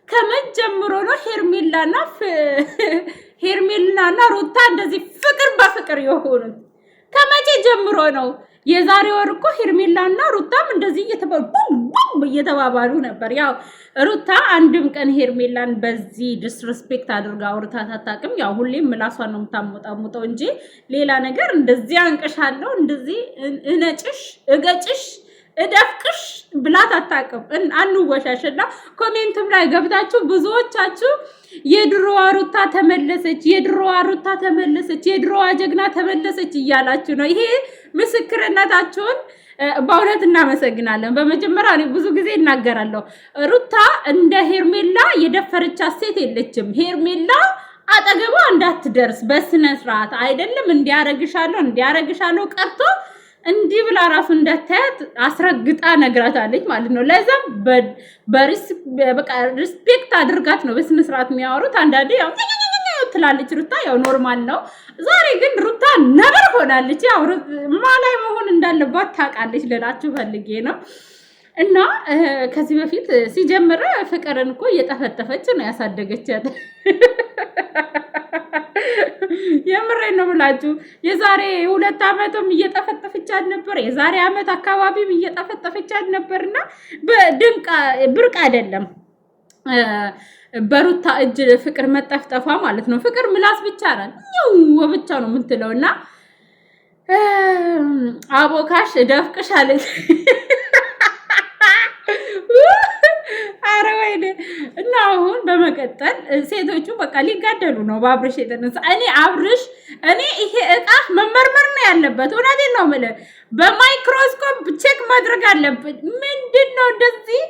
ከመጀመሩ ነው ሄርሜላና ሩታ እንደዚህ ፍቅር በፍቅር የሆኑት? ከመቼ ጀምሮ ነው? የዛሬ ወር እኮ ሄርሜላና ሩታም እንደዚህ ቡም እየተባባሉ ነበር። ያው ሩታ አንድም ቀን ሄርሜላን በዚህ disrespect አድርጋ አውርታት አታውቅም። ያው ሁሌም ምላሷን ነው የምታሞጣሙጠው እንጂ ሌላ ነገር እንደዚህ አንቅሻለሁ፣ እንደዚህ እነጭሽ፣ እገጭሽ፣ እደፍቅሽ ብላት አታውቅም። አንወሻሽ እና comment ም ላይ ገብታችሁ ብዙዎቻችሁ የድሮዋ ሩታ ተመለሰች፣ የድሮዋ ሩታ ተመለሰች፣ የድሮዋ ጀግና ተመለሰች እያላችሁ ነው። ይሄ ምስክርነታችሁን በእውነት እናመሰግናለን። በመጀመሪያ እኔ ብዙ ጊዜ እናገራለሁ፣ ሩታ እንደ ሄርሜላ የደፈረቻት ሴት የለችም። ሄርሜላ አጠገቧ እንዳትደርስ በስነ ስርዓት አይደለም እንዲያረግሻለሁ እንዲያረግሻለሁ ቀርቶ እንዲህ ብላ ራሱ እንዳታያት አስረግጣ ነግራታለች ማለት ነው። ለዛም በቃ respect አድርጋት ነው በስነ ስርዓት የሚያወሩት። አንዳንዴ ያው ትላለች ሩታ፣ ያው normal ነው። ዛሬ ግን ሩታ ነብር ሆናለች። ያው ማላይ መሆን እንዳለባት ታውቃለች ልላችሁ ፈልጌ ነው። እና ከዚህ በፊት ሲጀምር ፍቅርን እኮ እየጠፈጠፈች ነው ያሳደገቻት። የምሬን ነው ብላችሁ የዛሬ 2 ዓመትም እየጠፈጠፈቻት ነበር። የዛሬ ዓመት አካባቢም እየጠፈጠፈቻት ነበርና ድንቅ ብርቅ አይደለም በሩታ እጅ ፍቅር መጠፍጠፏ ማለት ነው። ፍቅር ምላስ ብቻ ናት፣ ብቻ ነው የምትለው እና አቦካሽ ደፍቅሽ አለች። አረ ወይኔ! እና አሁን በመቀጠል ሴቶቹ በቃ ሊጋደሉ ነው በአብርሽ የተነሳ። እኔ አብርሽ እኔ ይሄ እቃ መመርመር ነው ያለበት። እውነቴን ነው የምልህ፣ በማይክሮስኮፕ check ማድረግ አለብን። ምንድን ነው እንደዚህ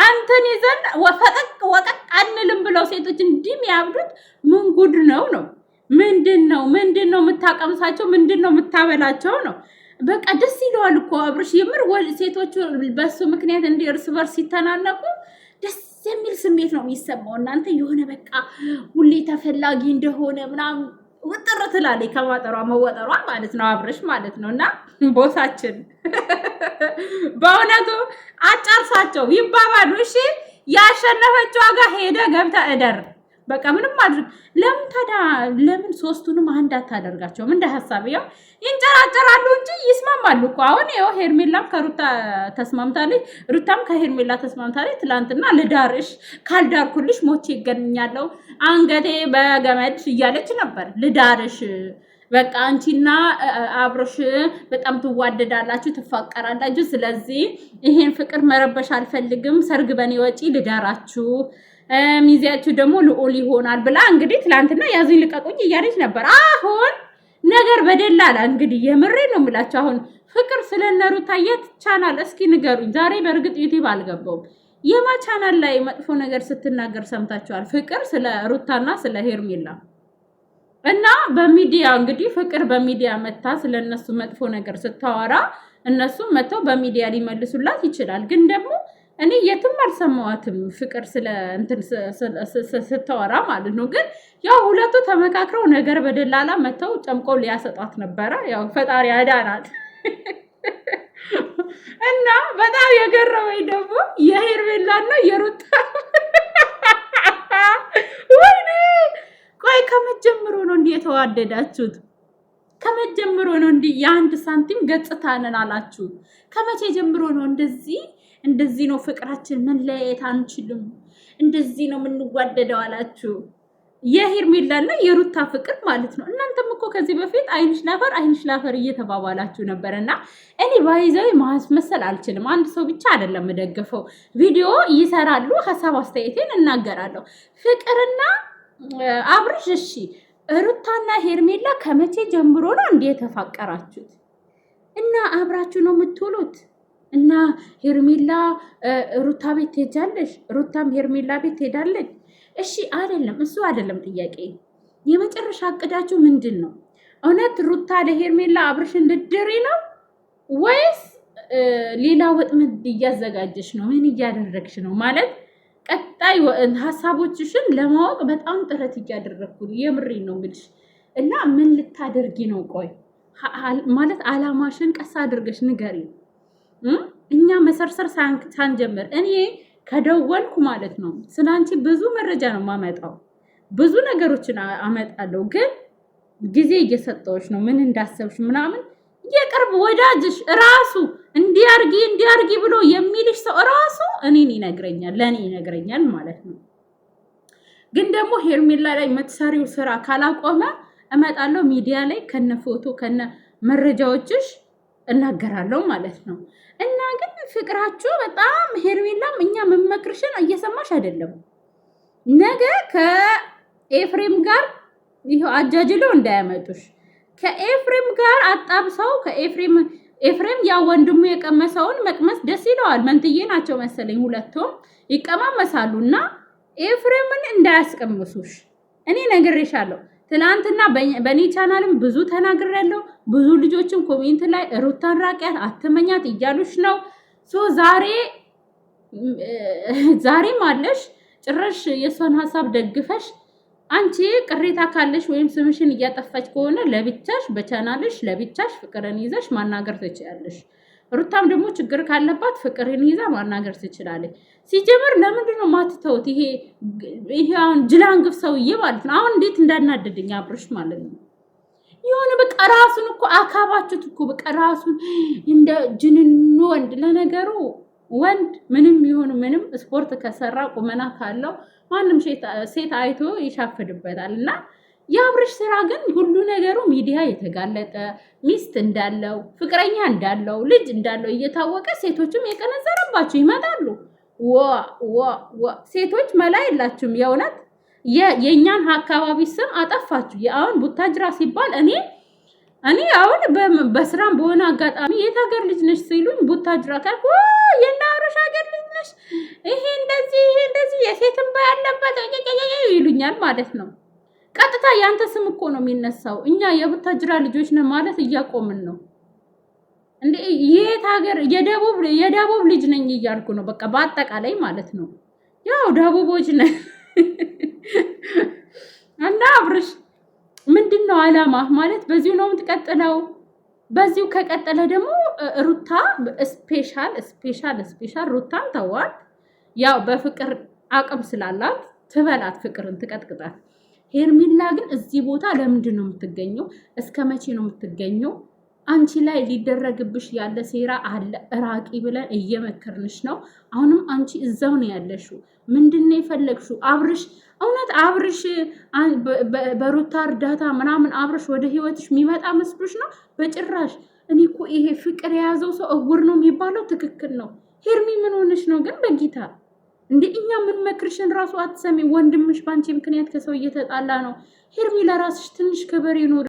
አንተን ይዘን ፈቀቅ ወቀቅ አንልም ብለው ሴቶች እንዲህ የሚያብዱት ምን ጉድ ነው ነው? ምንድን ነው ምንድን ነው የምታቀምሳቸው? ምንድን ነው የምታበላቸው ነው? በቃ ደስ ይለዋል እኮ አብርሽ የምር ሴቶቹ በሱ ምክንያት እንዲህ እርስ በርስ ሲተናነቁ ደስ የሚል ስሜት ነው የሚሰማው። እናንተ የሆነ በቃ ሁሌ ተፈላጊ እንደሆነ ምናምን ውጥር ትላለች ከማጠሯ መወጠሯ ማለት ነው አብርሽ ማለት ነው። እና ቦሳችን በእውነቱ አጫርሳቸው ይባባሉ። እሺ ያሸነፈችው ዋጋ ሄደ ገብተ እደር በቃ ምንም አድርግ። ለምን ታዲያ ለምን ሶስቱንም አንድ አታደርጋቸውም? እንደ ሀሳብ ያው ይንጨራጨራሉ እንጂ ይስማማሉ እኮ። አሁን ይኸው ሄርሜላም ከሩታ ተስማምታለች፣ ሩታም ከሄርሜላ ተስማምታለች። ትላንትና ልዳርሽ ካልዳርኩልሽ ሞቼ ይገኛለሁ አንገቴ በገመድ እያለች ነበር። ልዳርሽ በቃ አንቺና አብሮሽ በጣም ትዋደዳላችሁ፣ ትፋቀራላችሁ። ስለዚህ ይሄን ፍቅር መረበሽ አልፈልግም። ሰርግ በኔ ወጪ ልዳራችሁ ሚዜያችሁ ደግሞ ልዑል ይሆናል ብላ እንግዲህ ትላንትና ያዙኝ ልቀቁኝ እያለች ነበር። አሁን ነገር በደላላ እንግዲህ የምሬ ነው የምላቸው። አሁን ፍቅር ስለነ ሩታ የት ቻናል እስኪ ንገሩኝ። ዛሬ በእርግጥ ዩቲዩብ አልገባውም። የማ ቻናል ላይ መጥፎ ነገር ስትናገር ሰምታችኋል? ፍቅር ስለ ሩታና ስለ ሄርሜላ እና በሚዲያ እንግዲህ ፍቅር በሚዲያ መታ ስለነሱ መጥፎ ነገር ስታወራ እነሱም መጥተው በሚዲያ ሊመልሱላት ይችላል። ግን ደግሞ እኔ የትም አልሰማዋትም ፍቅር ስለ እንትን ስታወራ ማለት ነው። ግን ያው ሁለቱ ተመካክረው ነገር በደላላ መተው ጨምቀው ሊያሰጧት ነበረ። ያው ፈጣሪ አዳናት። እና በጣም የገረመኝ ደግሞ የሄርሜላና የሩታ ወይኔ፣ ቆይ ከመጀመሩ ነው እንዲህ የተዋደዳችሁት? ከመጀመሩ ነው እንዲህ የአንድ ሳንቲም ገጽታ ነን አላችሁ? ከመቼ ጀምሮ ነው እንደዚህ እንደዚህ ነው ፍቅራችን፣ መለያየት አንችልም፣ እንደዚህ ነው የምንዋደደው አላችሁ። የሄርሜላና የሩታ ፍቅር ማለት ነው። እናንተም እኮ ከዚህ በፊት አይንሽ ላፈር አይንሽ ላፈር እየተባባላችሁ ነበር። እና እኔ by the way ማስመሰል አልችልም። አንድ ሰው ብቻ አይደለም የምደግፈው። ቪዲዮ ይሰራሉ፣ ሀሳብ አስተያየቴን እናገራለሁ። ፍቅርና አብርሽ እሺ፣ ሩታና ሄርሜላ ከመቼ ጀምሮ ነው እንዲህ የተፋቀራችሁት? እና አብራችሁ ነው የምትውሉት? እና ሄርሜላ ሩታ ቤት ትሄጃለሽ፣ ሩታም ሄርሜላ ቤት ትሄዳለች። እሺ አይደለም፣ እሱ አይደለም ጥያቄ። የመጨረሻ እቅዳችሁ ምንድን ነው? እውነት ሩታ ለሄርሜላ አብርሽን ልድሪ ነው ወይስ ሌላ ወጥመድ እያዘጋጀሽ ነው? ምን እያደረግሽ ነው? ማለት ቀጣይ ሀሳቦችሽን ለማወቅ በጣም ጥረት እያደረግኩ ነው። የምሬን ነው የምልሽ። እና ምን ልታደርጊ ነው? ቆይ ማለት አላማሽን ቀስ አድርገሽ ንገሪ። እኛ መሰርሰር ሳንጀምር እኔ ከደወልኩ ማለት ነው ስለ አንቺ ብዙ መረጃ ነው የማመጣው፣ ብዙ ነገሮችን አመጣለሁ። ግን ጊዜ እየሰጠሁሽ ነው ምን እንዳሰብሽ ምናምን የቅርብ ወዳጅሽ ራሱ እንዲያርጊ እንዲያርጊ ብሎ የሚልሽ ሰው ራሱ እኔን ይነግረኛል፣ ለእኔ ይነግረኛል ማለት ነው። ግን ደግሞ ሄርሜላ ላይ የምትሰሪው ስራ ካላቆመ እመጣለሁ ሚዲያ ላይ ከነ ፎቶ ከነ መረጃዎችሽ እናገራለሁ ማለት ነው። እና ግን ፍቅራችሁ በጣም ሄርሜላም እኛ መመክርሽን እየሰማሽ አይደለም። ነገ ከኤፍሬም ጋር ይኸው አጃጅለው እንዳያመጡሽ ከኤፍሬም ጋር አጣብሰው ከኤፍሬም ኤፍሬም ያ ወንድሙ የቀመሰውን መቅመስ ደስ ይለዋል። መንትዬ ናቸው መሰለኝ ሁለቱም ይቀማመሳሉ። እና ኤፍሬምን እንዳያስቀምሱሽ እኔ ነግሬሻለሁ። ትናንትና በእኔ ቻናልም ብዙ ተናግሬያለሁ። ብዙ ልጆችም comment ላይ ሩታን ራቂያት አትመኛት እያሉሽ ነው። So ዛሬ ዛሬም አለሽ ጭራሽ የእሷን ሀሳብ ደግፈሽ አንቺ ቅሬታ ካለሽ ወይም ስምሽን እያጠፋች ከሆነ ለብቻሽ በቻናልሽ ለብቻሽ ፍቅርን ይዘሽ ማናገር ትችያለሽ። ሩታም ደግሞ ችግር ካለባት ፍቅርን ይዛ ማናገር ትችላለች። ሲጀምር ለምንድን ነው ማትተውት? ይሄ አሁን ጅላንግፍ ሰውዬ ማለት ነው። አሁን እንዴት እንዳናደደኝ አብርሽ ማለት ነው። የሆነ በቃ ራሱን እኮ አካባችሁት እኮ በቃ ራሱን እንደ ጅንኑ ወንድ። ለነገሩ ወንድ ምንም ይሁን ምንም ስፖርት ከሰራ ቁመና ካለው ማንም ሴት አይቶ ይሻፍድበታል። እና የአብርሽ ስራ ግን ሁሉ ነገሩ ሚዲያ የተጋለጠ ሚስት እንዳለው ፍቅረኛ እንዳለው ልጅ እንዳለው እየታወቀ ሴቶችም የቀነዘረባቸው ይመጣሉ። ወ ወ ወ ሴቶች መላ የላችሁም። የእውነት የእኛን አካባቢ ስም አጠፋችሁ። የአሁን ቡታጅራ ሲባል እኔ አሁን በስራም በሆነ አጋጣሚ የት ሀገር ልጅ ነሽ ሲሉኝ ቡታጅራ ካልኩ የእነ አብርሽ ሀገር ልጅ ነሽ፣ ይሄ እንደዚህ ይሄ እንደዚህ የሴት እንባ ያለበት ይሉኛል ማለት ነው። ቀጥታ ያንተ ስም እኮ ነው የሚነሳው። እኛ የቡታጅራ ልጆች ነን ማለት እያቆምን ነው እንዴ? የት ሀገር የደቡብ ልጅ ነኝ እያልኩ ነው። በቃ በአጠቃላይ ማለት ነው። ያው ደቡቦች ነን እና አብርሽ ምንድን ነው አላማ ማለት በዚሁ ነው የምትቀጥለው? በዚሁ ከቀጠለ ደግሞ ሩታ special special special ሩታን ተዋት። ያው በፍቅር አቅም ስላላት ትበላት፣ ፍቅርን ትቀጥቅጣት። ሄርሚላ ግን እዚህ ቦታ ለምንድን ነው የምትገኘው? እስከ መቼ ነው የምትገኘው? አንቺ ላይ ሊደረግብሽ ያለ ሴራ አለ። እራቂ ብለን እየመከርንሽ ነው። አሁንም አንቺ እዛው ነው ያለሽው። ምንድን ነው የፈለግሽው? አብርሽ እውነት አብርሽ በሩታ እርዳታ ምናምን አብርሽ ወደ ህይወትሽ የሚመጣ መስሎሽ ነው? በጭራሽ። እኔ እኮ ይሄ ፍቅር የያዘው ሰው እውር ነው የሚባለው ትክክል ነው። ሄርሚ ምን ሆነሽ ነው ግን በጌታ እንደ እኛ የምንመክርሽን ራሱ አትሰሚ። ወንድምሽ በአንቺ ምክንያት ከሰው እየተጣላ ነው። ሄርሚ ለራስሽ ትንሽ ክብር ይኑር።